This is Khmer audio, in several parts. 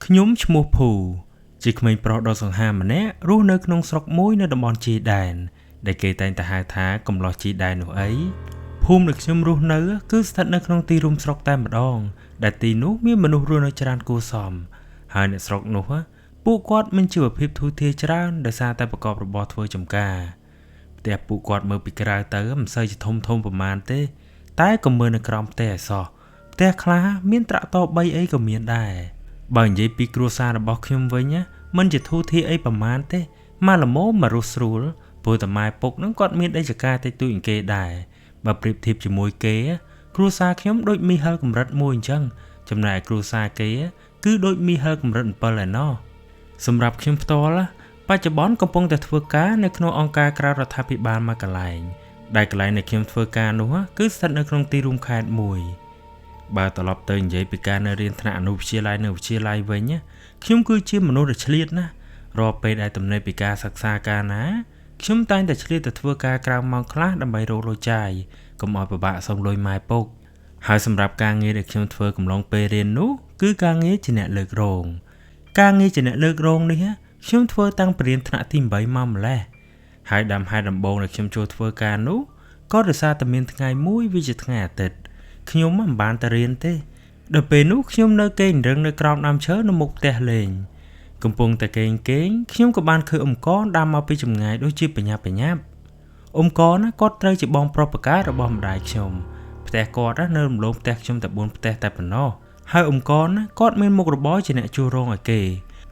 ខ្ញុំឈ្មោះភូជាក្មេងប្រុសដ៏សង្ហាម្នាក់រស់នៅក្នុងស្រុកមួយនៅតំបន់ជីដែនដែលគេតែងតែហៅថាកំឡោះជីដែននោះអីភូមិដែលខ្ញុំរស់នៅគឺស្ថិតនៅក្នុងទីរួមស្រុកតែម្ដងដែលទីនោះមានមនុស្សរស់នៅច្រើនគួរសមហើយអ្នកស្រុកនោះពួកគាត់មានជីវភាពធូរធារច្រើនដោយសារតែប្រកបរបរធ្វើចម្ការផ្ទះពួកគាត់មើលពីក្រៅទៅមិនសូវជាធំធំប្រមាណទេតែក៏មើលនៅក្រោមផ្ទះឲ្យសោះផ្ទះខ្លះមានត្រាក់ទ័រ3អីក៏មានដែរបើនិយាយពីគ្រួសាររបស់ខ្ញុំវិញមិនជាធូរធារអីប្រមាណទេមកល្មមមករស់ស្រួលព្រោះតែម៉ែពុកនឹងគាត់មានដីចកាតិចតួចគេដែរបើប្រៀបធៀបជាមួយគេគ្រួសារខ្ញុំដូចមីហិលកម្រិតមួយអញ្ចឹងចំណែកគ្រួសារគេគឺដូចមីហិលកម្រិត7ឯណោះសម្រាប់ខ្ញុំផ្ទាល់បច្ចុប្បន្នកំពុងតែធ្វើការនៅក្នុងអង្គការក្រៅរដ្ឋាភិបាលមួយកន្លែងដែលកន្លែងដែលខ្ញុំធ្វើការនោះគឺស្ថិតនៅក្នុងទីរួមខេត្តមួយបើត្រឡប់ទៅនិយាយពីការនៅរៀនថ្នាក់អនុវិទ្យាល័យនៅវិទ្យាល័យវិញខ្ញុំគឺជាមនុស្សដែលឆ្លៀតណាស់រាល់ពេលដែលទំនេរពីការសិក្សាការណាខ្ញុំតែងតែឆ្លៀតទៅធ្វើការក្រៅម៉ោងខ្លះដើម្បីរកលុយចាយកុំឲ្យពិបាកសុំលុយម៉ែពុកហើយសម្រាប់ការងារដែលខ្ញុំធ្វើកំឡុងពេលរៀននោះគឺការងារជាអ្នកលើករោងការងារជាអ្នកលើករោងនេះខ្ញុំធ្វើតាំងពីរៀនថ្នាក់ទី8មកម្លេះហើយដើមហេតុដំបូងដែលខ្ញុំចូលធ្វើការនោះក៏ដោយសារតែមានថ្ងៃមួយវាជាថ្ងៃអាទិត្យខ្ញុំមិនបានទៅរៀនទេដល់ពេលនោះខ្ញុំនៅគេងរឹងនៅក្រោមដើមឈើនៅមុខផ្ទះលេងកំពុងតែគេងខ្ញុំក៏បានឃើញអ៊ំកនដើរមកពីចម្ងាយដូចជាបញ្ញាប់អ៊ំកនគាត់ត្រូវជាបងប្រុសបការបស់ម្ដាយខ្ញុំផ្ទះគាត់នៅរំលងផ្ទះខ្ញុំតែ4ផ្ទះតែប៉ុណ្ណោះហើយអ៊ំកនគាត់មានមុខរបរជាអ្នកជួលរោងឲ្យគេ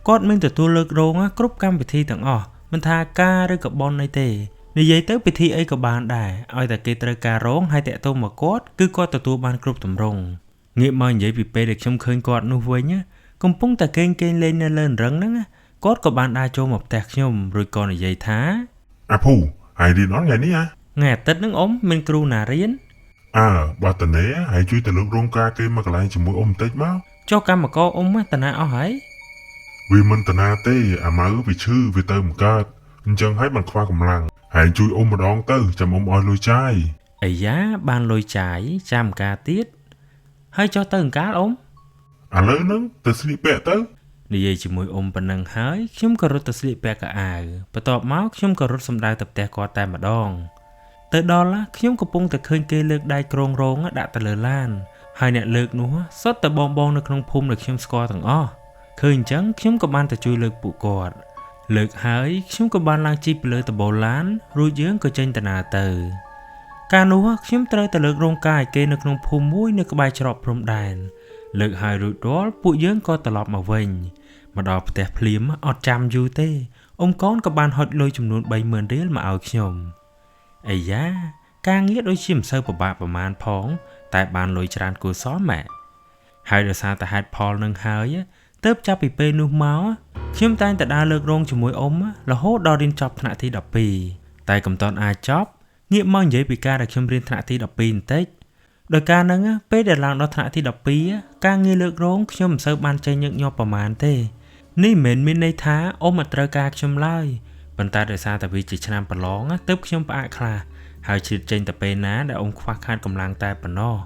គាត់មានទទួលលើករោងគ្រប់កម្មវិធីទាំងអស់មិនថាការឬក៏បនអីទេនិយាយទៅពិធីអីក៏បានដែរឲ្យតែគេត្រូវការរោងហើយតាក់ទងមកគាត់គឺគាត់ទទួលបានគ្រប់ទម្រង់ងាកមកនិយាយពីពេលដែលខ្ញុំឃើញគាត់នោះវិញកំពុងតែគេងលេងនៅលើរឹងហ្នឹងគាត់ក៏បានដើរចូលមកផ្ទះខ្ញុំរួចក៏និយាយថាអាភូហើយរៀនអត់ថ្ងៃនេះហ៎ថ្ងៃអាទិត្យហ្នឹងអ៊ំមានគ្រូណារៀនអើបើតនេហើយជួយទៅលើករោងការគេមកកន្លែងជាមួយអ៊ំបន្តិចមកចុះកម្មករអ៊ំតាណាអស់ហើយវាមិនតាណាទេអាម៉ៅវាឈឺវាទៅមិនកើតអញ្ចឹងហើយមិនខ្វះកម្លាំងហើយជួយអ៊ំម្ដងទៅចាំអ៊ំឲ្យលុយចាយអាយ៉ាបានលុយចាយចាំការទៀតហើយចុះទៅអង្កាលអ៊ំឥឡូវហ្នឹងទៅស្លៀកពាក់ទៅនិយាយជាមួយអ៊ំប៉ុណ្ណឹងហើយខ្ញុំក៏រត់ទៅស្លៀកពាក់កៅអៅបន្ទាប់មកខ្ញុំក៏រត់សម្ដៅទៅផ្ទះគាត់តែម្ដងទៅដល់ខ្ញុំកំពុងតែឃើញគេលើកដៃក្រងរងដាក់ទៅលើឡានហើយអ្នកលើកនោះសុទ្ធតែបងៗនៅក្នុងភូមិដែលខ្ញុំស្គាល់ទាំងអស់ឃើញអញ្ចឹងខ្ញុំក៏បានទៅជួយលើកពួកគាត់លើកហើយខ្ញុំក៏បានឡើងជិះពីលើដំបូលឡានរួចយើងក៏ចេញដំណើរទៅកាលនោះខ្ញុំត្រូវទៅលើករោងការឲ្យគេនៅក្នុងភូមិមួយនៅក្បែរច្រកព្រំដែនលើកហើយរួចរាល់ពួកយើងក៏ត្រឡប់មកវិញមកដល់ផ្ទះភ្លាមអត់ចាំយូរទេអ៊ំកូនក៏បានហុចលុយចំនួន30000រៀលមកឲ្យខ្ញុំអាយ៉ាការងារដូចជាមិនសូវពិបាកប្រមាណផងតែបានលុយច្រើនគួរសមម៉ែហើយដោយសារតែហេតុផលនឹងហើយទើបចាប់ពីពេលនោះមកខ្ញុំតែងតែដើរលើករោងជាមួយអ៊ំរហូតដល់រៀនចប់ថ្នាក់ទី12តែកំតន់អាចចប់ងាកមកនិយាយពីការដែលខ្ញុំរៀនថ្នាក់ទី12បន្តិចដោយការហ្នឹងពេលដែលឡើងដល់ថ្នាក់ទី12ការងារលើករោងខ្ញុំមិនសូវបានចេញញឹកញាប់ប្រមាណទេនេះមិនមែនមានន័យថាអ៊ំអត់ត្រូវការខ្ញុំឡើយប៉ុន្តែដោយសារតែវាជាឆ្នាំប្រឡងទើបខ្ញុំផ្អាកខ្លះហើយឆ្លៀតចេញតែពេលណាដែលអ៊ំខ្វះខាតកម្លាំងតែប៉ុណ្ណោះ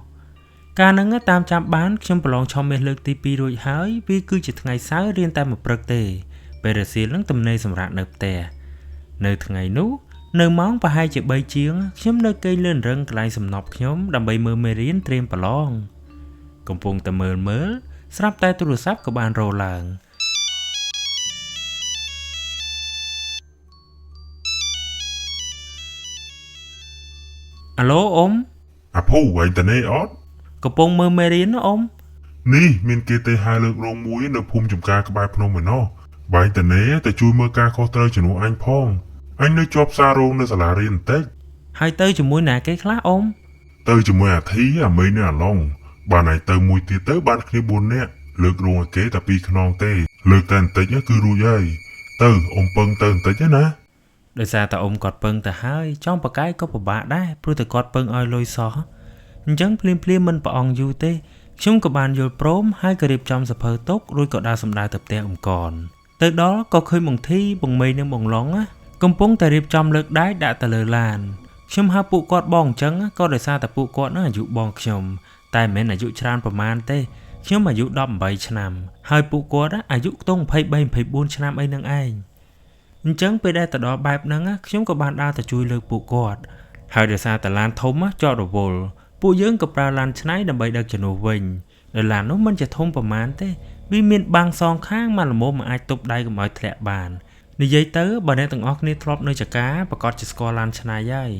កាលហ្នឹងតាមចាំបានខ្ញុំប្រឡងឆមាសលើកទី2រួចហើយវាគឺជាថ្ងៃសៅរ៍រៀនតែមួយព្រឹកទេពេលរសៀលនឹងទំនេរសម្រាប់នៅផ្ទះនៅថ្ងៃនោះនៅម៉ោងប្រហែលជា3ជាងខ្ញុំនៅគេងលឿនរឹងកន្លែងសំណប់ខ្ញុំដើម្បីមើលមេរៀនត្រៀមប្រឡងកំពុងតែមើលស្រាប់តែទូរស័ព្ទក៏បានរោឡើងអាឡូអ៊ំអាភូឯងតនេអត់កំពុងមើលមេរៀនណាអ៊ំនេះមានគេទេហៅលើករោងមួយនៅភូមិចំការក្បែរភ្នំឯណោះបែងតនេទៅជួយមើលការខុសត្រូវជំនួសអញផងអញនៅជាប់ផ្សាររោងនៅសាលារៀនបន្តិចហើយទៅជាមួយណាគេខ្លះអ៊ំទៅជាមួយអាធីអាមេនៅអាឡុងបានហើយទៅមួយទៀតទៅបានគ្នា4នាក់លើករោងឲ្យគេតែ2ខ្នងទេលើកតែបន្តិចគឺរួចហើយទៅអ៊ំពឹងទៅបន្តិចណាដោយសារតែអ៊ំគាត់ពឹងទៅហើយចង់បកាយក៏ពិបាកដែរព្រោះតែគាត់ពឹងឲ្យលុយសោះអញ្ចឹងភ្លាមៗមិនប្រអងយូរទេខ្ញុំក៏បានយល់ព្រមហើយក៏រៀបចំសភៅទុករួចក៏ដើរសម្ដៅទៅផ្ទះអ៊ំកនទៅដល់ក៏ឃើញបងធីបងមេនិងបងឡុងកំពុងតែរៀបចំលើកដៃដាក់ទៅលើឡានខ្ញុំហៅពួកគាត់បងអញ្ចឹងក៏ដោយសារតែពួកគាត់នឹងអាយុបងខ្ញុំតែមិនមែនអាយុច្រើនប្រមាណទេ ខ្ញុំអាយុ18ឆ្នាំហើយពួកគាត់អាយុខ្ទង់23 24ឆ្នាំអីនឹងឯងអញ្ចឹងពេលដែលទៅដល់បែបហ្នឹងខ្ញុំក៏បានដើរទៅជួយលើកពួកគាត់ហើយដោយសារតែឡានធំចតរវល់ពួកយើងក៏ប្រើឡានច្នៃដើម្បីដឹកជំនួសវិញដែលឡាននោះមិនជាធំប្រមាណទេវាមានបាំងសងខាងមកល្មមមិនអាចទប់ដៃកុំឲ្យធ្លាក់បាននិយាយទៅបើអ្នកទាំងអស់គ្នាធ្លាប់នៅចកាប្រកាសជាស្គាល់ឡានច្នៃហើយ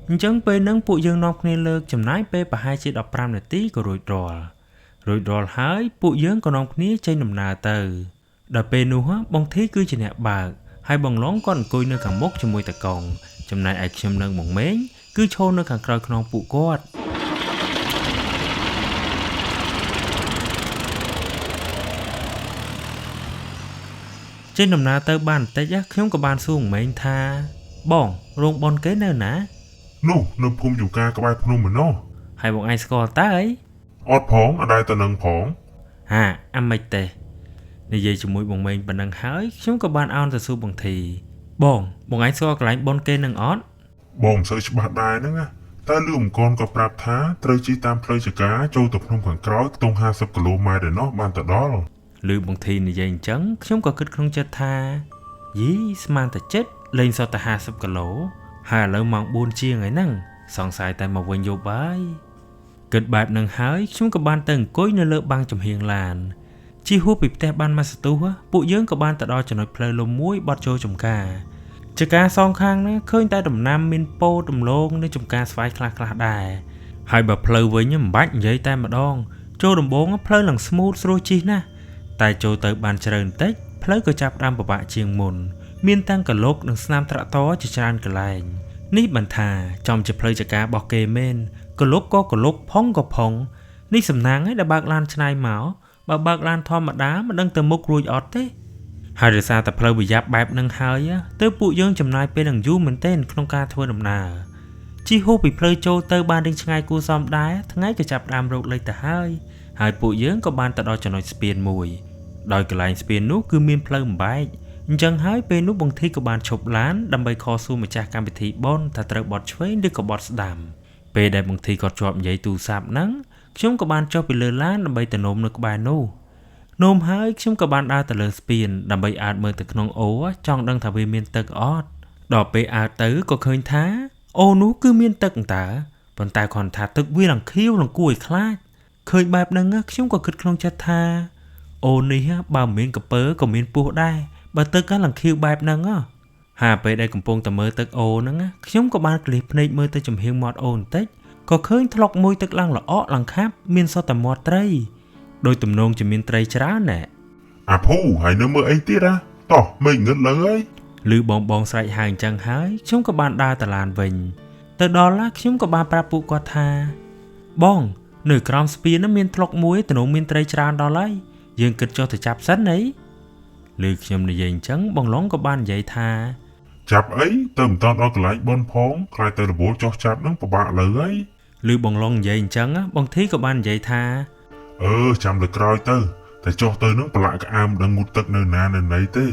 អញ្ចឹងពេលហ្នឹងពួកយើងនាំគ្នាលើកចំណាយពេលប្រហែលជា15នាទីក៏រួចរាល់ហើយពួកយើងក៏នាំគ្នាចេញដំណើរទៅដល់ពេលនោះបងធីគឺជាអ្នកបើកហើយបងឡុងក៏អង្គុយនៅខាងមុខជាមួយតកងចំណែកឯខ្ញុំនិងបងមេងគឺឈរនៅខាងក្រោយខ្នងពួកគាត់ចេញដំណើរទៅបានបន្តិចខ្ញុំក៏បានសួរមេងថាបងរោងបនគេនៅណានោះនៅភូមិយូកាក្បែរភ្នំឯណោះហើយបងឯងស្គាល់តើអីអត់ផងអត់ដែរទៅនឹងផងហាអាម៉េចទេនិយាយជាមួយបងមេងប៉ុណ្ណឹងហើយខ្ញុំក៏បានអោនទៅសួរបងធីបងបងឯងស្គាល់កន្លែងបនគេនឹងអត់បងមិនសូវច្បាស់ដែរហ្នឹងណាតែលឺអង្គនក៏ប្រាប់ថាត្រូវជិះតាមផ្លូវចកាចូលទៅភ្នំខាងក្រោយខ្ទង់50គីឡូម៉ែត្រឯណោះបានទៅដល់លឺបងធីនិយាយអញ្ចឹងខ្ញុំក៏គិតក្នុងចិត្តថាយីស្មានតែចិត្តលេងសតតែ50គីឡូហើយឥឡូវម៉ោង4ជាងហើយហ្នឹងសង្ស័យតែមកវិញយប់ហើយគិតបែបនឹងហើយខ្ញុំក៏បានទៅអង្គុយនៅលើបាំងចំហៀងឡានជិះហួសពីផ្ទះបានមួយសន្ទុះពួកយើងក៏បានទៅដល់ចំណុចផ្លូវលំមួយបត់ចូលចំការចកាសងខាងណាឃើញតែដំណាំមានពោតដំឡូងនិងចំការស្វាយខ្លះៗដែរហើយបើផ្លូវវិញមិនបាច់និយាយតែម្ដងចូលដំបូងផ្លូវឡើងស្មូតស្រួលជិះណាស់តែចូលទៅបានជ្រៅបន្តិចផ្លូវក៏ចាប់ផ្ដើមពិបាកជាងមុនមានទាំងកលុកនិងស្នាមត្រាក់តរជាច្រើនកន្លែងនេះបានថាចំជាផ្លូវចការបស់គេមែនកលុកក៏កលុកផុងក៏ផុងនេះសំណាងឯងដែលបើកឡានឆ្នៃមកបើបើកឡានធម្មតាមិនដឹងទៅមុខរួចអត់ទេហើយដោយសារតែផ្លូវប្រយ៉ាប់បែបនឹងហើយទើបពួកយើងចំណាយពេលនឹងយូរមែនទែនក្នុងការធ្វើដំណើរជិះហួសពីផ្លូវចូលទៅបានរៀងឆ្ងាយគួរសមដែរថ្ងៃក៏ចាប់ផ្ដើមរោគលិចទៅហើយហើយពួកយើងក៏បានទៅដល់ចំណុចស្ពានមួយដោយកន្លែងស្ពាននោះគឺមានផ្លូវបំបែកអញ្ចឹងហើយពេលនោះបងធីក៏បានឈប់ឡានដើម្បីខលសួរម្ចាស់កម្មវិធីបុណ្យថាត្រូវបត់ឆ្វេងឬក៏បត់ស្ដាំពេលដែលបងធីគាត់ជាប់និយាយទូរស័ព្ទហ្នឹងខ្ញុំក៏បានចុះពីលើឡានដើម្បីទៅនោមនៅក្បែរនោះនោមហើយខ្ញុំក៏បានដើរទៅលើស្ពានដើម្បីអើតមើលទៅក្នុងអូរចង់ដឹងថាវាមានទឹកអត់ដល់ពេលអើតទៅក៏ឃើញថាអូរនោះគឺមានទឹកតើប៉ុន្តែគ្រាន់ថាទឹកវាឡើងខៀវឡើងគួរឲ្យខ្លាចឃើញបែបហ្នឹងខ្ញុំក៏គិតក្នុងចិត្តថាអូរនេះបើមិនមានកពើក៏មានពស់ដែរបើទឹកឡើងខៀវបែបហ្នឹងហាពេលដែលកំពុងតែមើលទឹកអូរហ្នឹងខ្ញុំក៏បានក្លៀសភ្នែកមើលទៅចំហៀងមាត់អូរបន្តិចក៏ឃើញថ្លុកមួយទឹកឡើងល្អក់ឡើងខាប់មានសុទ្ធតែមាត់ត្រីដោយទំនងជាមានត្រីច្រើនណែអាភូហើយនៅមើលអីទៀតណាតោះមេឃងឹតលើហើយឮបងស្រែកហៅអញ្ចឹងហើយខ្ញុំក៏បានដើរទៅឡានវិញទៅដល់ឡាខ្ញុំក៏បានប្រាប់ពួកគាត់ថាបងនៅក្រោមស្ពាននោះមានថ្លុកមួយទំនងមានត្រីច្រើនដល់ហើយយើងគិតចុះទៅចាប់សិនអីឮខ្ញុំនិយាយអញ្ចឹងបងឡុងក៏បាននិយាយថាចាប់អីទៅមិនតាន់ដល់កន្លែងបនផងខ្លាចទៅរវល់ចុះចាប់នឹងពិបាកលើហើយឮបងឡុងនិយាយអញ្ចឹងបងធីក៏បាននិយាយថាចាំលើក្រោយទៅតែចុះទៅនឹងប្រឡាក់ក្អើមដឹងងូតទឹកនៅណានៅណីទេ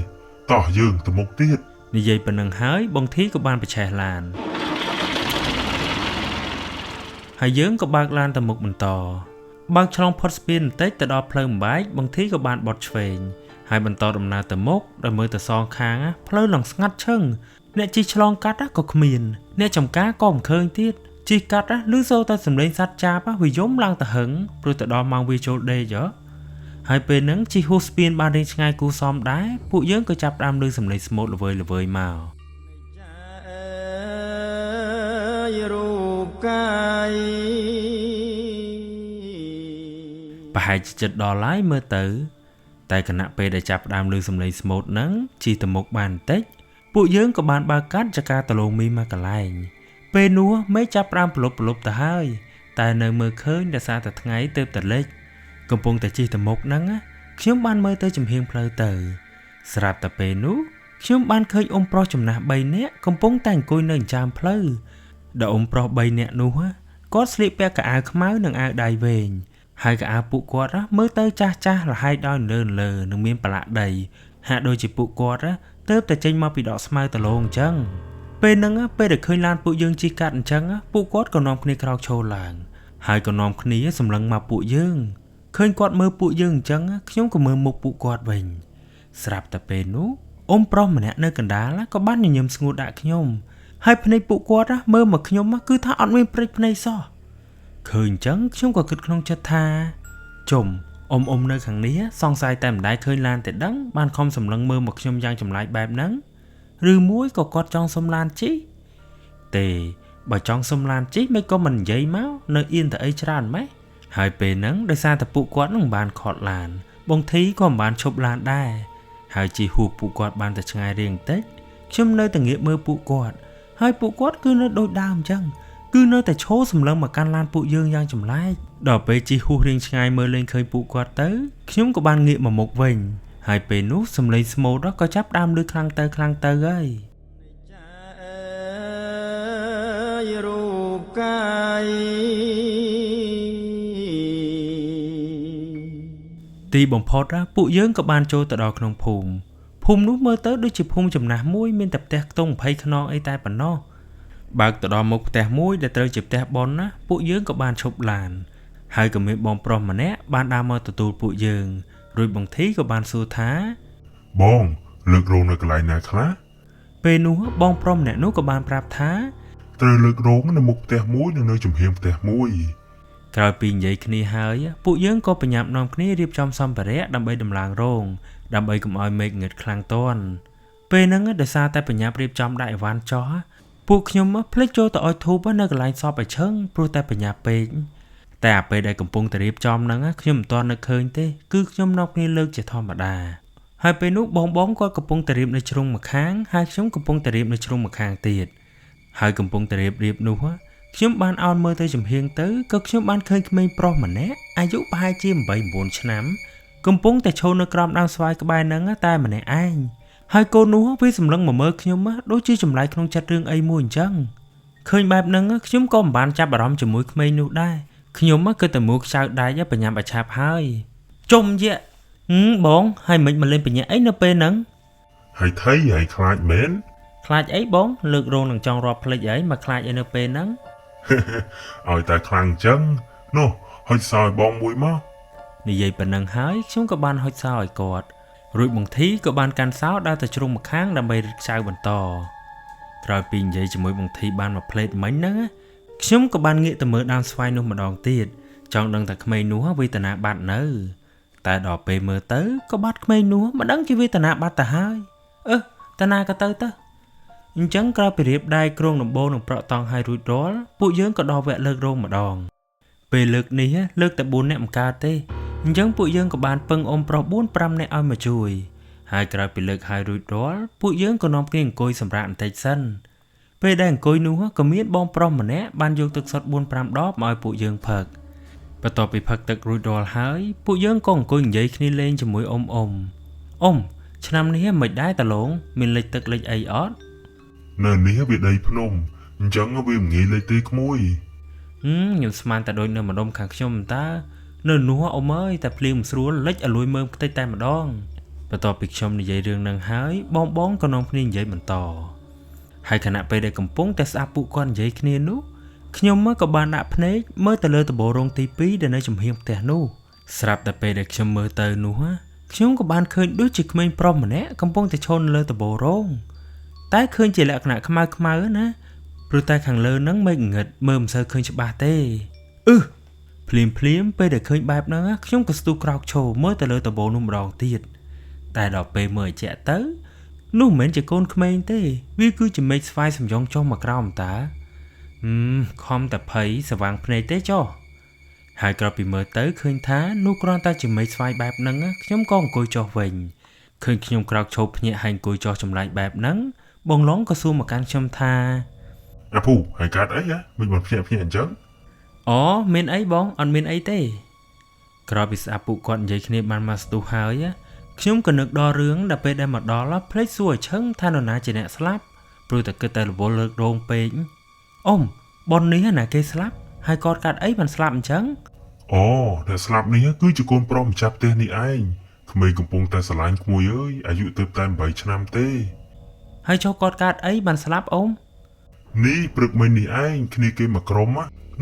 តោះយើងទៅមុខទៀតនិយាយប៉ុណ្ណឹងហើយបងធីក៏បានប្រឆេះឡានហើយយើងក៏បើកឡានទៅមុខបន្តបើកឆ្លងផុតស្ពានបន្តិចទៅដល់ផ្លូវបំបែកបងធីក៏បានបត់ឆ្វេងហើយបន្តដំណើរទៅមុខដោយមើលទៅសងខាងផ្លូវឡើងស្ងាត់ឈឹងអ្នកជិះឆ្លងកាត់ក៏គ្មានអ្នកចំការក៏មិនឃើញទៀតជិះកាត់ឮសូរតែសំឡេងសត្វចាបវាយំឡើងទៅហឹងព្រោះទៅដល់ម៉ោងវាចូលដេកហើយពេលហ្នឹងជិះហួសស្ពានបានរៀងឆ្ងាយគួរសមដែរពួកយើងក៏ចាប់ផ្ដើមឮសំឡេងស្មូតល្វើយៗមករូបកាយប្រហែលជាចិត្តដល់ហើយមើលទៅតែខណៈពេលដែលចាប់ផ្ដើមឮសំឡេងស្មូតហ្នឹងជិះទៅមុខបានបន្តិចពួកយើងក៏បានបើកកាត់ចកាតឡូមីមកកន្លែងពេលនោះមេឃចាប់ផ្ដើមប្រលប់ទៅហើយតែនៅមើលឃើញដោយសារតែថ្ងៃទើបតែលិចកំពុងតែជិះទៅមុខហ្នឹងខ្ញុំបានមើលទៅចំហៀងផ្លូវទៅស្រាប់តែពេលនោះខ្ញុំបានឃើញអ៊ំប្រុសចំណាស់3នាក់កំពុងតែអង្គុយនៅចិញ្ចើមផ្លូវដល់អ៊ំប្រុស3នាក់នោះគាត់ស្លៀកពាក់កៅអៅខ្មៅនិងអាវដៃវែងហើយកៅអៅពួកគាត់មើលទៅចាស់លហែកដោយលើនឹងមានប្រឡាក់ដីហាក់ដូចជាពួកគាត់ទើបតែចេញមកពីដកស្មៅតឡងអញ្ចឹងពេលហ្នឹងពេលដែលឃើញឡានពួកយើងជិះកាត់អញ្ចឹងពួកគាត់ក៏នាំគ្នាក្រោកឈរឡើងហើយក៏នាំគ្នាសម្លឹងមកពួកយើង ឃើញគាត់មើលពួកយើងអញ្ចឹងខ្ញុំក៏មើលមុខពួកគាត់វិញស្រាប់តែពេលនោះអ៊ំប្រុសម្នាក់នៅកណ្ដាលក៏បានញញឹមស្ងួតដាក់ខ្ញុំហើយភ្នែកពួកគាត់មើលមកខ្ញុំគឺថាអត់មានព្រិចភ្នែកសោះឃើញអញ្ចឹងខ្ញុំក៏គិតក្នុងចិត្តថាជុំអ៊ំនៅខាងនេះសង្ស័យតែមិនដែលឃើញឡានទេដឹងបានខំសម្លឹងមើលមកខ្ញុំយ៉ាងចម្លែកបែបហ្នឹងឬមួយក៏គាត់ចង់សុំឡានជិះទេបើចង់សុំឡានជិះមិនក៏មិននិយាយមកនៅអៀនតែអីច្រើនម៉េះហើយពេលហ្នឹងដោយសារតែពួកគាត់នឹងបានខត់ឡានបងធីក៏មិនបានឈប់ឡានដែរហើយជិះហួសពួកគាត់បានតែឆ្ងាយរៀងបន្តិចខ្ញុំនៅតែងាកមើលពួកគាត់ហើយពួកគាត់គឺនៅដូចដើមអញ្ចឹងគឺនៅតែឈរសម្លឹងមកកាន់ឡានពួកយើងយ៉ាងចម្លែកដល់ពេលជិះហួសរៀងឆ្ងាយមើលលែងឃើញពួកគាត់ទៅខ្ញុំក៏បានងាកមកមុខវិញហើយពេលនោះសំឡេងស្មូតក៏ចាប់ដើមឮខ្លាំងទៅខ្លាំងទៅហើយរូបកាយទីបំផុតពួកយើងក៏បានចូលទៅដល់ក្នុងភូមិភូមិនោះមើលទៅដូចជាភូមិចំណាស់មួយមានតែផ្ទះខ្ទង់20ខ្នងអីតែប៉ុណ្ណោះបើកទៅដល់មុខផ្ទះមួយដែលត្រូវជាផ្ទះប៉ុនណាពួកយើងក៏បានឈប់ឡានហើយក៏មានបងប្រុសម្នាក់បានដើរមកទទួលពួកយើងរួចបងធីក៏បានសួរថាបងលើករោងនៅកន្លែងណាខ្លះពេលនោះបងប្រុសម្នាក់នោះក៏បានប្រាប់ថាត្រូវលើករោងនៅមុខផ្ទះមួយនិងនៅចំហៀងផ្ទះមួយក្រោយពីនិយាយគ្នាហើយពួកយើងក៏ប្រញាប់នាំគ្នារៀបចំសម្ភារៈដើម្បីដំឡើងរោងដើម្បីកុំឲ្យមេឃងឹតខ្លាំងទាន់ពេលហ្នឹងដោយសារតែប្រញាប់រៀបចំដាក់អីវ៉ាន់ចោះពួកខ្ញុំភ្លេចចូលទៅឲ្យធូបនៅកន្លែងសពឲ្យឈឹងព្រោះតែប្រញាប់ពេកតែអាពេលដែលកំពុងតែរៀបចំហ្នឹងខ្ញុំមិនទាន់នឹកឃើញទេគឺខ្ញុំនាំគ្នាលើកជាធម្មតាហើយពេលនោះបងគាត់កំពុងតែរៀបនៅជ្រុងម្ខាងហើយខ្ញុំកំពុងតែរៀបនៅជ្រុងម្ខាងទៀតហើយកំពុងតែរៀបនោះខ្ញុំបានអោនមើលទៅចំហៀងទៅក៏ខ្ញុំបានឃើញក្មេងប្រុសម្នាក់អាយុប្រហែលជា8-9ឆ្នាំកំពុងតែឈរនៅក្រោមដើមស្វាយក្បែរហ្នឹងតែម្នាក់ឯងហើយកូននោះវាសម្លឹងមកមើលខ្ញុំដូចជាចម្លែកក្នុងចិត្តរឿងអីមួយអញ្ចឹងឃើញបែបហ្នឹងខ្ញុំក៏មិនបានចាប់អារម្មណ៍ជាមួយក្មេងនោះដែរខ្ញុំគឺតែមួខ្ចៅដែកបញ្ញាប់អាឆាប់ហើយជុំយៈបងហើយមិនមកលេងបញ្ញាអីនៅពេលហ្នឹងហើយថៃហើយខ្លាចមែនខ្លាចអីបងលើករោងនឹងចង់រាប់ភ្លេចអីមកខ្លាចអីនៅពេលហ្នឹង ឲ្យតែខ្លាំងអញ្ចឹងនោះហុចសោឲ្យបងមួយមកនិយាយប៉ុណ្ណឹងហើយខ្ញុំក៏បានហុចសោឲ្យគាត់រួចបងធីក៏បានកាន់សោដើរទៅជ្រុងម្ខាងដើម្បីរឹតខ្ចៅបន្តក្រោយពីនិយាយជាមួយបងធីបានមួយផ្លេតមិញហ្នឹងខ្ញុំក៏បានងាកទៅមើលដើមស្វាយនោះម្ដងទៀតចង់ដឹងថាក្មេងនោះវេទនាបាត់នៅតែដល់ពេលមើលទៅក៏បាត់ក្មេងនោះមិនដឹងជាវេទនាបាត់ទៅហើយតាណាក៏ទៅអញ្ចឹងក្រោយពីរៀបដៃគ្រងដំបូលនឹងប្រក់តង់ឲ្យរួចរាល់ពួកយើងក៏ដល់វគ្គលើករោងម្ដងពេលលើកនេះលើកតែ4នាក់មិនកើតទេអញ្ចឹងពួកយើងក៏បានពឹងអ៊ំប្រុស4-5នាក់ឲ្យមកជួយហើយក្រោយពីលើកឲ្យរួចរាល់ពួកយើងក៏នាំគ្នាអង្គុយសម្រាកបន្តិចសិនពេលដែលអង្គុយនោះក៏មានបងប្រុសម្នាក់បានយកទឹកសុទ្ធ4-5ដបមកឲ្យពួកយើងផឹកបន្ទាប់ពីផឹកទឹករួចរាល់ហើយពួកយើងក៏អង្គុយនិយាយគ្នាលេងជាមួយអ៊ំអ៊ំឆ្នាំនេះមិនដែរតឡងមានលិចទឹកលិចអីអត់ នៅនេះវាដីភ្នំអញ្ចឹងវាមិនងាយលិចទេក្មួយខ្ញុំស្មានតែដូចនៅម្ដុំខាងខ្ញុំតើនៅនោះអ៊ំអើយតែភ្លៀងមិនស្រួលលិចឲ្យលួយមើមខ្ទេចតែម្ដងបន្ទាប់ពីខ្ញុំនិយាយរឿងនឹងហើយបងក៏នាំគ្នានិយាយបន្តហើយខណៈពេលដែលកំពុងតែស្ដាប់ពួកគាត់និយាយគ្នានោះខ្ញុំក៏បានដាក់ភ្នែកមើលទៅលើដំបូលរោងទី2ដែលនៅចំហៀងផ្ទះនោះស្រាប់តែពេលដែលខ្ញុំមើលទៅនោះខ្ញុំក៏បានឃើញដូចជាក្មេងប្រុសម្នាក់កំពុងតែឈរនៅលើដំបូលរោងតែឃើញជាលក្ខណៈខ្មៅណាព្រោះតែខាងលើហ្នឹងមេឃងឹតមើលមិនសូវឃើញច្បាស់ទេភ្លាមពេលដែលឃើញបែបហ្នឹងខ្ញុំក៏ស្ទុះក្រោកឈរមើលទៅលើដំបូលនោះម្ដងទៀតតែដល់ពេលមើលឲ្យជាក់ទៅនោះមិនមែនជាកូនក្មេងទេវាគឺជាមេឃស្វាយសំយ៉ងចុះមកក្រោមតើខំតែភ័យស្វាងភ្នែកទេចុះហើយក្រោយពីមើលទៅឃើញថានោះគ្រាន់តែជាមេឃស្វាយបែបហ្នឹងខ្ញុំក៏អង្គុយចុះវិញឃើញខ្ញុំក្រោកឈរភ្ញាក់ហើយអង្គុយចុះចម្លែកបែបហ្នឹងបងឡុងក៏សួរមកកាន់ខ្ញុំថាអាភូហើយកាត់អីហ៎មិនបានភ្ញាក់អញ្ចឹងអូមានអីបងអត់មានអីទេក្រោយពីស្ដាប់ពួកគាត់និយាយគ្នាបានមកស្ទុះហើយខ្ញុំក៏នឹកដល់រឿងដល់ពេលដែលមកដល់ភ្លេចសួរឲ្យឈឹងថានរណាជាអ្នកស្លាប់ព្រោះតែគិតតែរវល់លើករោងពេកអ៊ំប៉ុននេះណាគេស្លាប់ហើយគាត់កាត់អីបានស្លាប់អញ្ចឹងអូអ្នកស្លាប់នេះគឺជាកូនប្រុសម្ចាស់ផ្ទះនេះឯងក្មេងកំពុងតែស្រឡាញ់ក្មួយអើយអាយុទើបតែ8ឆ្នាំទេហើយចុះគាត់កាត់អីបានស្លាប់អ៊ំនេះព្រឹកមិញនេះឯងគ្នាគេមកក្រុម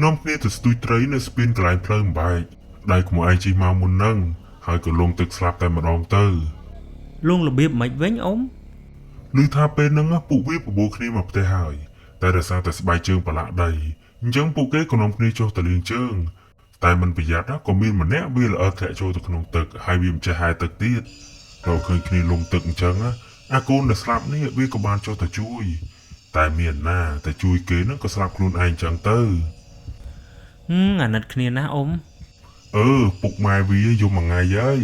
នាំគ្នាទៅស្ទូចត្រីនៅស្ពានកន្លែងផ្លូវអំបែក ដែលក្មួយឯងជិះមកមុនហ្នឹងហើយក៏លង់ទឹកស្លាប់តែម្ដងទៅ លងរបៀបមិនវិញអ៊ំ ឮថាពេលហ្នឹងពួកវាបបួលគ្នាមកផ្ទះហើយតែដោយសារតែស្បែកជើងប្រឡាក់ដីអញ្ចឹងពួកគេក៏នាំគ្នាចុះទៅលាងជើងតែមិនប្រយ័ត្នណាក៏មានម្នាក់វាល្អិតធ្លាក់ចូលទៅក្នុងទឹកហើយវាមិនចេះហែលទឹកទៀតដល់ឃើញគ្នាលង់ទឹកអញ្ចឹងណាអាកូនដែលស្លាប់នេះវាក៏បានចុះទៅជួយតែមានណាតែជួយគេហ្នឹងក៏ស្លាប់ខ្លួនឯងអញ្ចឹងទៅ ហឹមអាណិតគ្នាណាស់អ៊ំ អឺពុកម៉ែវាយំមួយថ្ងៃហើយ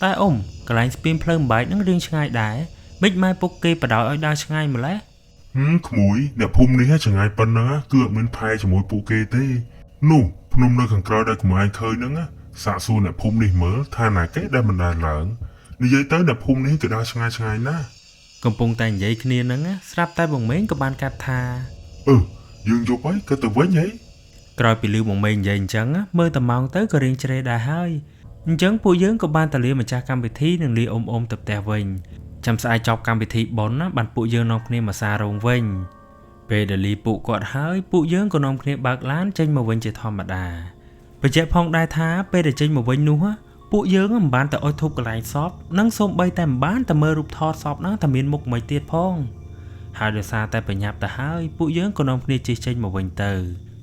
តែអ៊ំកន្លែងស្ពានផ្លូវបំបែកហ្នឹងរៀងឆ្ងាយដែរមិនម៉ែពុកគេបដ ாய் ឲ្យដើរឆ្ងាយម្ល៉េះ ហឹមក្មួយអ្នកភូមិនេះចង្ងាយប៉ុណ្ណឹងគឺអត់មានផែជាមួយពួកគេទេនោះភ្នំនៅខាងក្រោយដែលក្មួយឯងឃើញហ្នឹងណាសាកសួរអ្នកភូមិនេះមើលថាណាគេដែលមិនដែលឡើងនិយាយទៅអ្នកភូមិនេះគេដើរឆ្ងាយឆ្ងាយណាស់ កំពុងតែនិយាយគ្នាហ្នឹងណាស្រាប់តែបងមេងក៏បានកាត់ថា អឺយើងយប់ហើយក៏ទៅវិញហី ក្រោយពីលឺបងមេងនិយាយអញ្ចឹងណាមើលតែម៉ោងទៅក៏រៀងជ្រេដែរហើយអញ្ចឹងពួកយើងក៏បានតលាម្ចាស់កម្មវិធីនិងលាអ៊ំអ៊ំទៅផ្ទះវិញចាំស្អែកចប់កម្មវិធីបុណ្យណាបានពួកយើងនាំគ្នាមកសាររោងវិញពេលដែលលីពួកគាត់ហើយពួកយើងក៏នាំគ្នាបើកឡានចេញមកវិញជាធម្មតាបញ្ជាក់ផងដែរថាពេលដែលចេញមកវិញនោះណាពួកយើងមិនបានទៅអុជធូបកន្លែងសពនិងសូម្បីតែមិនបានទៅមើលរូបថតសពហ្នឹងតែមានមុខមិនទៀតផងហើយដោយសារតែប្រញាប់ទៅហើយពួកយើងក៏នាំគ្នាជិះចេញមកវិញទៅ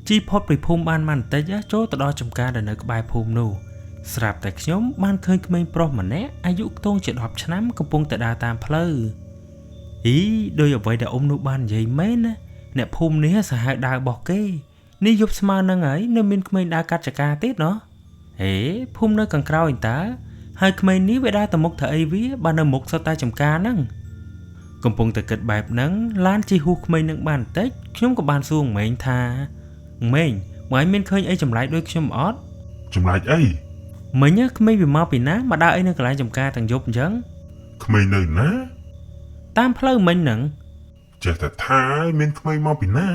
ជីផុតពីភូមិបានមកបន្តិចណាចូលទៅដល់ចំការដែលនៅក្បែរភូមិនោះស្រាប់តែខ្ញុំបានឃើញក្មេងប្រុសម្នាក់អាយុខ្ទង់ជា10ឆ្នាំកំពុងតែដើរតាមផ្លូវអីដោយអ្វីដែលអ៊ំនោះបាននិយាយមែនណាអ្នកភូមិនេះសាហាវដើរបោះគេនេះយប់ស្មើនឹងហើយនៅមានក្មេងដើរកាត់ចកាទៀតណោះហេភូមិនៅខាងក្រោយអីតើហើយក្មេងនេះវាដើរទៅមុខធ្វើអីវាបើនៅមុខសុទ្ធតែចំការហ្នឹងកំពុងតែគិតបែបហ្នឹងឡានជិះហួសក្មេងនឹងបានបន្តិចខ្ញុំក៏បានសួរក្មេងថាក្មេងមកឯងមានឃើញអីចម្លែកដូចខ្ញុំអត់ ចម្លែកអី មិញណាក្មេងវាមកពីណាមកដើរអីនៅកន្លែងចំការទាំងយប់អញ្ចឹង ក្មេងនៅណា តាមផ្លូវមិញហ្នឹង ចេះតែថាឲ្យមានក្មេងមកពីណា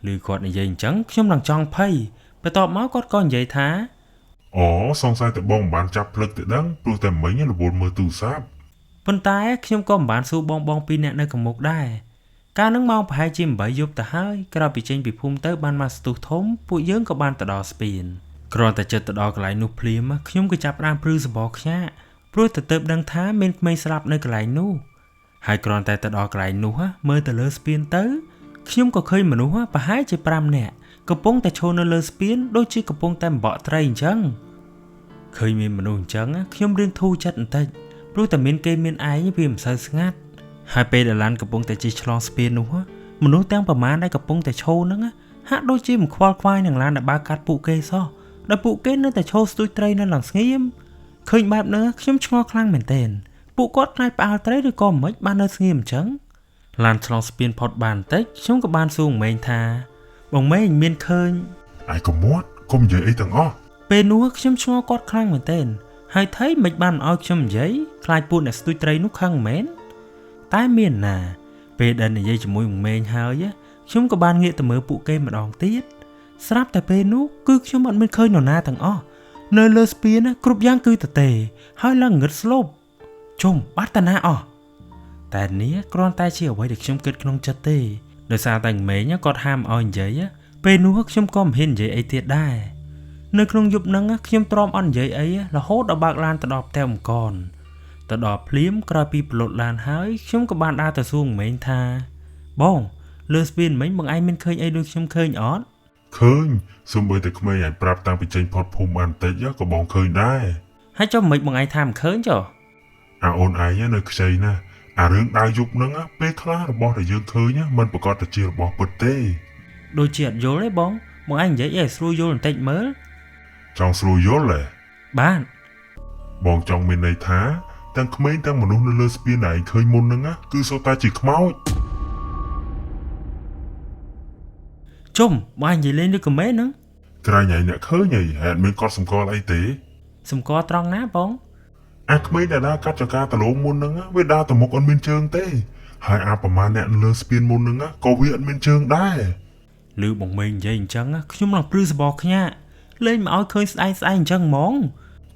ឮគាត់និយាយអញ្ចឹងខ្ញុំឡើងចង់ភ័យបន្ទាប់មកគាត់ក៏និយាយថា អូសង្ស័យតែបងមិនបានចាប់ផ្លឹកទៅដឹងព្រោះតែមិញរវល់មើលទូរស័ព្ទ ប៉ុន្តែខ្ញុំក៏មិនបានសួរបងបងពីរនាក់នៅខាងមុខដែរកាលហ្នឹងម៉ោងប្រហែលជា8យប់ទៅហើយក្រោយពីចេញពីភូមិទៅបានមកស្ទុះធំពួកយើងក៏បានទៅដល់ស្ពានគ្រាន់តែចិត្តទៅដល់កន្លែងនោះភ្លាមខ្ញុំក៏ចាប់ផ្ដើមព្រឺសម្បកខ្ញាក់ព្រោះតែទៅដឹងថាមានក្មេងស្លាប់នៅកន្លែងនោះហើយគ្រាន់តែទៅដល់កន្លែងនោះមើលទៅលើស្ពានទៅខ្ញុំក៏ឃើញមនុស្សប្រហែលជា5នាក់កំពុងតែឈរនៅលើស្ពានដូចជាកំពុងតែអំបក់ត្រីអញ្ចឹងឃើញមានមនុស្សអញ្ចឹងខ្ញុំរៀងធូរចិត្តបន្តិចព្រោះតែមានគេមានឯងវាមិនសូវស្ងាត់ហើយពេលដែលឡានកំពុងតែជិះឆ្លងស្ពាននោះមនុស្សទាំងប្រមាណដែលកំពុងតែឈរហ្នឹងហាក់ដូចជាមិនខ្វល់ខ្វាយនឹងឡានដែលបើកកាត់ពួកគេសោះដោយពួកគេនៅតែឈរស្ទួយត្រីនៅឡើងស្ងៀមឃើញបែបហ្នឹងខ្ញុំឆ្ងល់ខ្លាំងមែនទែនពួកគាត់ខ្លាចផ្អើលត្រីឬក៏មិនបាននៅស្ងៀមអញ្ចឹងឡានឆ្លងស្ពានផុតបានបន្តិចខ្ញុំក៏បានសួរបងមេងថាបងមេងមានឃើញ ឯកុំមាត់កុំនិយាយអីទាំងអស់ ពេលនោះខ្ញុំឆ្ងល់គាត់ខ្លាំងមែនទែនហើយថៃមិនបានឲ្យខ្ញុំនិយាយខ្លាចពួកអ្នកស្ទួយត្រីនោះខឹងមែនតែមានណាពេលដែលនិយាយជាមួយបងមេងហើយខ្ញុំក៏បានងាកទៅមើលពួកគេម្ដងទៀតស្រាប់តែពេលនោះគឺខ្ញុំអត់មានឃើញនរណាទាំងអស់នៅលើស្ពានគ្រប់យ៉ាងគឺទទេហើយឡើងងឹតស្លូបជុំបាត់តាណាអស់តែនេះគ្រាន់តែជាអ្វីដែលខ្ញុំគិតក្នុងចិត្តទេដោយសារតែងមេងគាត់ហាមឲ្យនិយាយពេលនោះខ្ញុំក៏មិនហ៊ាននិយាយអីទៀតដែរនៅក្នុងយប់ហ្នឹងខ្ញុំទ្រាំអត់និយាយអីរហូតដល់បើកឡានទៅដល់ផ្ទះអង្គនទៅដល់ភ្លាមក្រោយពីប្រលត់ឡានហើយខ្ញុំក៏បានដើរទៅសួរងមេងថាបងលើស្ពានមិញបងឯងមានឃើញអីដូចខ្ញុំឃើញអត់ ឃើញសូម្បីតែក្មេងឯងប្រាប់តាំងពីចេញផុតភូមិបានបន្តិចក៏បងឃើញដែរ ហើយចុះមិនបងឯងថាមិនឃើញចុះ អាអូនឯងនៅខ្ចីណាស់អារឿងដើរយប់ហ្នឹងពេលខ្លះរបស់ដែលយើងឃើញមិនប្រកាសតែជារបស់ពិតទេ ដូចជាអត់យល់ទេបងបងឯងនិយាយឲ្យស្រួលយល់បន្តិចមើល ចង់ស្រួលយល់ទេ បាទ បងចង់មានន័យថាទាំងក្មេងទាំងមនុស្សនៅលើស្ពានដែលឯងឃើញមុនហ្នឹងគឺសុទ្ធតែជាខ្មោច ជុំបងឯងនិយាយលេងឬក៏មែនហ្នឹង ក្រែងឯងអ្នកឃើញឯងហេតុមានកត់សម្គាល់អីទេ សម្គាល់ត្រង់ណាបង អាក្មេងដែលដើរកាត់ចកាដលងមុនហ្នឹងវាដើរទៅមុខអត់មានជើងទេហើយអាប្រមាណអ្នកនៅលើស្ពានមុនហ្នឹងក៏វាអត់មានជើងដែរ ឮបងមេងនិយាយអញ្ចឹងខ្ញុំឡើងព្រឺសបកខ្ញាក់លេងមកឲ្យឃើញស្អែកស្អែកអញ្ចឹងហ្មង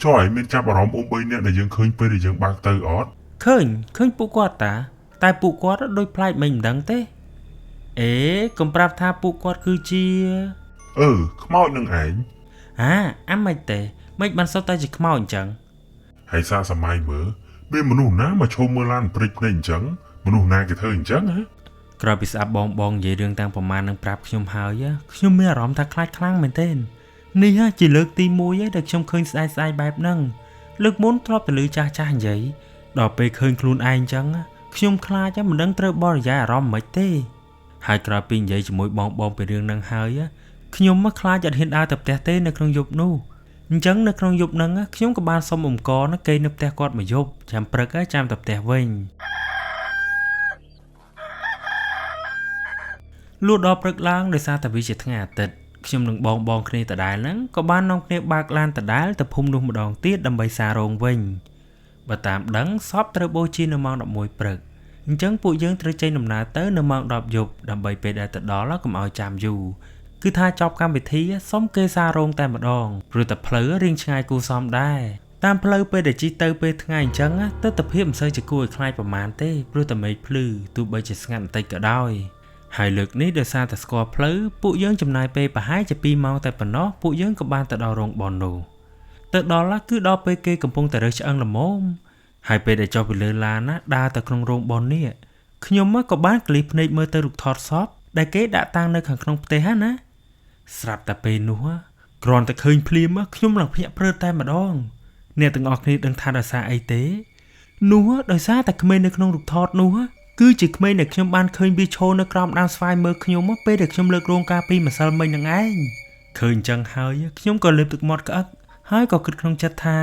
ចុះឯងមានចាប់អារម្មណ៍អ៊ំ3នាក់ដែលយើងឃើញពេលដែលយើងបើកទៅអត់ ឃើញពួកគាត់តាតែពួកគាត់ដូចប្លែកមិនដឹងទេអេកុំប្រាប់ថាពួកគាត់គឺជា អឺខ្មោចនឹងឯង អាអាមិនទេមិនបានសុទ្ធតែជាខ្មោចអញ្ចឹង ហើយសាកសម័យមើលមានមនុស្សណាមកឈោមើលឡានព្រិចភ្នែកអញ្ចឹងមនុស្សណាគេធ្វើអញ្ចឹងហ៎ ក្រោយពីស្ដាប់បងបងនិយាយរឿងតាំងប្រមាណនឹងប្រាប់ខ្ញុំហើយខ្ញុំមានអារម្មណ៍ថាខ្លាចខ្លាំងមែនទែននេះជាលើកទី1ហើយដែលខ្ញុំឃើញស្អែកស្អែកបែបហ្នឹងលើកមុនធ្លាប់តែឮចាស់ចាស់និយាយដល់ពេលឃើញខ្លួនឯងអញ្ចឹងខ្ញុំខ្លាចមិនដឹងត្រូវបរិយាយអារម្មណ៍មិនទេហើយក្រោយពីនិយាយជាមួយបងបងពីរឿងហ្នឹងហើយខ្ញុំមកខ្លាចអត់ហ៊ានដើរទៅផ្ទះទេនៅក្នុងយប់នោះអញ្ចឹងនៅក្នុងយប់ហ្នឹងខ្ញុំក៏បានសុំអង្គរគេនៅផ្ទះគាត់មួយយប់ចាំព្រឹកចាំទៅផ្ទះវិញលុះដល់ព្រឹកឡើងដោយសារតែវាជាថ្ងៃអាទិត្យខ្ញុំនឹងបងបងគ្នាដដែលហ្នឹងក៏បាននាំគ្នាបើកឡានដដែលទៅភូមិនោះម្ដងទៀតដើម្បីសាររោងវិញបើតាមដឹងសពត្រូវបូជានៅម៉ោង11ព្រឹកអញ្ចឹងពួកយើងត្រូវចេញដំណើរទៅនៅម៉ោង10យប់ដើម្បីពេលដែលទៅដល់កុំឲ្យចាំយូរគឺថាចប់កម្មវិធីសុំគេសាររោងតែម្ដងព្រោះតែផ្លូវរៀងឆ្ងាយគួរសមដែរតាមផ្លូវពេលដែលជិះទៅពេលថ្ងៃអញ្ចឹងទិដ្ឋភាពមិនសូវជាគួរឲ្យខ្លាចប្រមាណទេព្រោះតែមេឃភ្លឺទោះបីជាស្ងាត់បន្តិចក៏ដោយហើយលើកនេះដោយសារតែស្គាល់ផ្លូវពួកយើងចំណាយពេលប្រហែលជា2ម៉ោងតែប៉ុណ្ណោះពួកយើងក៏បានទៅដល់រោងបុណ្យនោះទៅដល់គឺដល់ពេលគេកំពុងតែរើសឆ្អឹងល្មមហើយពេលដែលចុះពីលើឡានណាដើរទៅក្នុងរោងបុណ្យនេះខ្ញុំក៏បានក្លីភ្នែកមើលទៅរូបថតសពដែលគេដាក់តាំងនៅខាងក្នុងផ្ទះណាស្រាប់តែពេលនោះគ្រាន់តែឃើញភ្លាមខ្ញុំឡើងភ្ញាក់ព្រឺតែម្ដងអ្នកទាំងអស់គ្នាដឹងថាដោយសារអីទេនោះដោយសារតែក្មេងនៅក្នុងរូបថតនោះគឺជាក្មេងដែលខ្ញុំបានឃើញវាឈរនៅក្រោមដើមស្វាយមើលខ្ញុំពេលដែលខ្ញុំលើករោងការពីម្សិលមិញនឹងឯងឃើញចឹងហើយខ្ញុំក៏លើបទឹកមាត់ក្អឹកហើយក៏គិតក្នុងចិត្តថា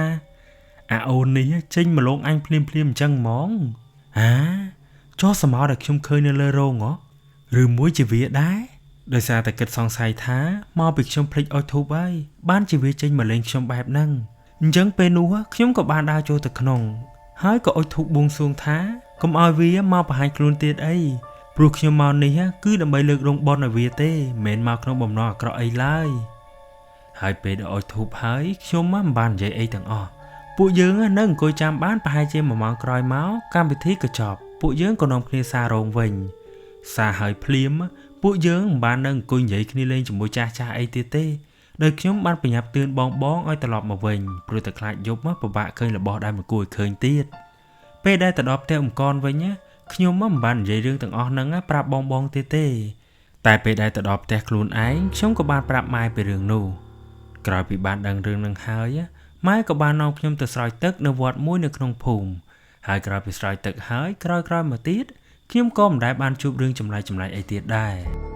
អាអូននេះចេញមកលងអញភ្លាមភ្លាមអញ្ចឹងហ្មងអាចោះសមោដែលខ្ញុំឃើញនៅលើរោងហ៎ឬមួយជាវាដែរដោយសារតែគិតសង្ស័យថាមកពីខ្ញុំភ្លេចអុជធូបហើយបានជាវាចេញមកលេងខ្ញុំបែបហ្នឹងអញ្ចឹងពេលនោះខ្ញុំក៏បានដើរចូលទៅក្នុងហើយក៏អុជធូបបួងសួងថាកុំឲ្យវាមកបង្ហាញខ្លួនទៀតអីព្រោះខ្ញុំមកនេះគឺដើម្បីលើករោងបុណ្យឲ្យវាទេមិនមែនមកក្នុងបំណងអាក្រក់អីឡើយហើយពេលដែលអុជធូបហើយខ្ញុំមិនបាននិយាយអីទាំងអស់ពួកយើងនៅអង្គុយចាំបានប្រហែលជា1ម៉ោងក្រោយមកកម្មវិធីក៏ចប់ពួកយើងក៏នាំគ្នាសាររោងវិញសារហើយភ្លាមពួកយើងមិនបាននៅអង្គុយនិយាយគ្នាលេងជាមួយចាស់ចាស់អីទៀតទេដោយខ្ញុំបានប្រញាប់ទឿនបងបងឲ្យត្រឡប់មកវិញព្រោះតែខ្លាចយប់មកពិបាកឃើញរបស់ដែលមិនគួរឲ្យឃើញទៀតពេលដែលទៅដល់ផ្ទះអង្គរវិញខ្ញុំមិនបាននិយាយរឿងទាំងអស់ហ្នឹងប្រាប់បងបងទៀតទេតែពេលដែលទៅដល់ផ្ទះខ្លួនឯងខ្ញុំក៏បានប្រាប់ម៉ែពីរឿងនោះក្រោយពីបានដឹងរឿងហ្នឹងហើយម៉ែក៏បាននាំខ្ញុំទៅស្រោចទឹកនៅវត្តមួយនៅក្នុងភូមិហើយក្រោយពីស្រោចទឹកហើយក្រោយៗមកទៀតខ្ញុំក៏មិនដែលបានជួបរឿងចម្លែកៗអីទៀតដែរ។